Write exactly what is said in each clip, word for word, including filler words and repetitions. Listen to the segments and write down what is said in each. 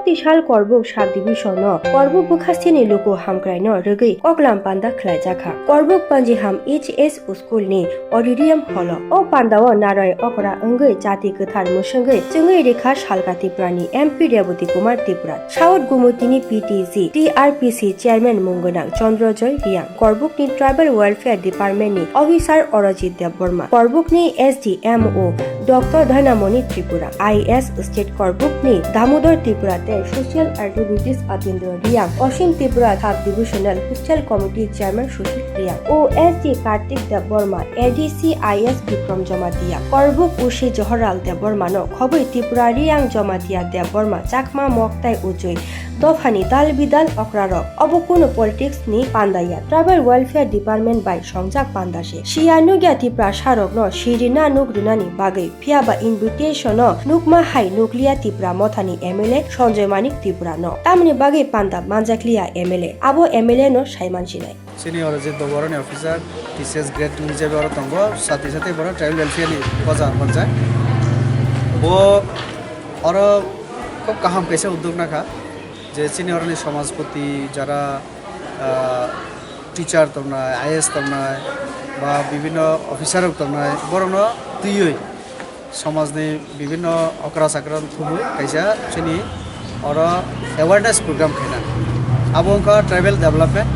Tei sal Korbuk sub division no Korbuk bwkhasteni luku hamkrai no rwgwi koklam panda khlaijakha. Korbuk Panjiham H S school ni auditorium hall o. O panda o naroi okra wngwi chati kwthar mwswngwi chwngwi rikha salka Tripura ni M P Reboti Kumar Tripura, South Gumutini P T G T R P C chairman mung gwnang Chandrojoy Riang, Korbuk ni Tribal Welfare Department ni officer Orojit Debbarma, Korbuk ni S D M O Doctor Dhanamoni Tripura, I A S State Korbuk ni Damodar Tripura tei Social Activities Atindra Riang, Osim Tripura Sub Divisional Hostel Committee Chairman Sushil Riang, O S D Kartik Debbarma, A D C I A S Bikram Jamatia, Korbuk O C Johorlal Debbarma no khobwi Tripura Riang Jamatia Debbarma Chakma Moktai Ujui dophani dal bidal okrarok. Obo kunu politics ni panda ya. Tribal Welfare Department bai songjak panda se. Siya nugya Tripura sarok no sirina nuk rinani bagwi. Phiya ba invitation no nukma hai nukliya Tripura Motha ni M L A Sanjoy Manik Tripura no. Tamoni bagwi panda manjakliya M L A. Abo M L A no saiman sinai. Senior Rajit Babu oro ni officer, T C S grade two hisabe oro tongo, sati sati boro tribal welfare ni boja manjak. Bo oro khub kaham kaisa uddog nakha, je chini oro ni somajpoti jara, ah, teacher tongnai, I A S tongnai, ba bibhinno officer rok tongnai, borokno twiwi somajni bibhinno okra chakra thumwi kaisa chini oro awareness program khaina. Abo wngkha tribal development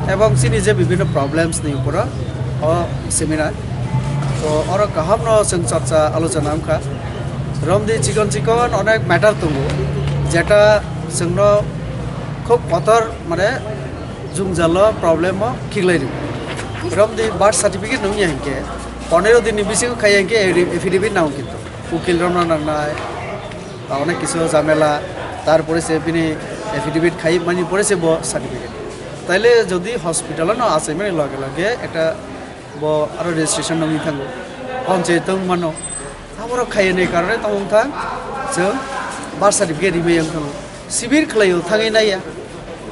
ebong chini je bibhinno problems ni uporo o seminar. To oro kaham no chwng chorcha alochona wngkha. Romdi chikon chikon onek matter tongo, jeta chwngno khub kotor mane jwngjalo problem o khiklai rw. Romdi birth certificate nungya hinkhe, পনেরো দিন ni bisingo khaiya hinkhe affidavit nango kintu. Ukil romna nangnai, ba onek kisu jamela, tarpore se bini affidavit khai mani pore se bo certificate. Taile jodi hospital no achaimani loge loge ekta bo aro registration nungwi thango, panchayat tong mano, aborok khaiya ni karone tong wng thang, chwng birth certificate rimai wng thango, sibir khlaio thangwi naiya.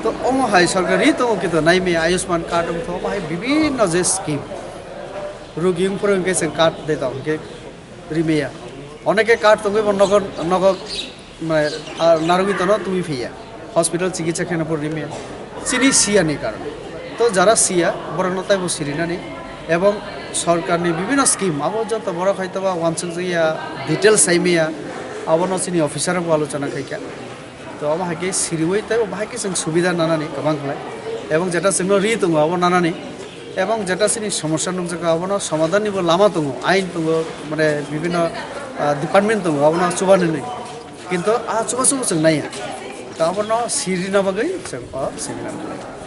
To omo hai sorkar ri tongo kintu naimaya Ayushman card wng thango, omo hai bibhinno je scheme. Rugi wng phuru hwnkhe chwng card de tong hwnkhe rimaya. Oneke card tongwi bo nogo, nogo, mane, ah, narwgwi tono twi phiya. Hospital chikitsa kheno poro rimaya. Chini siya ni karon. To jara siya, borokno taibo sirinani. Ebong sorkarni bibhinno scheme, abo joto borok hoytoba wansukjakya, details saimaya, abono chini officer rok bo alochona khaikha. To omo hai khe siriwi tei omo hai khe chwng subida nanani kwbang khlai. Ebong jeta chwngno ri tongo abo nanani. Ebong jeta chini somosya nukjakha abono somadhan nibo lama tongo, ain tongo, mane bibhinno, ah, department tongo abono chubanani. Kintu ah chubachu chwng naiya. To abono sirina bagwi chwng o seminar khlai.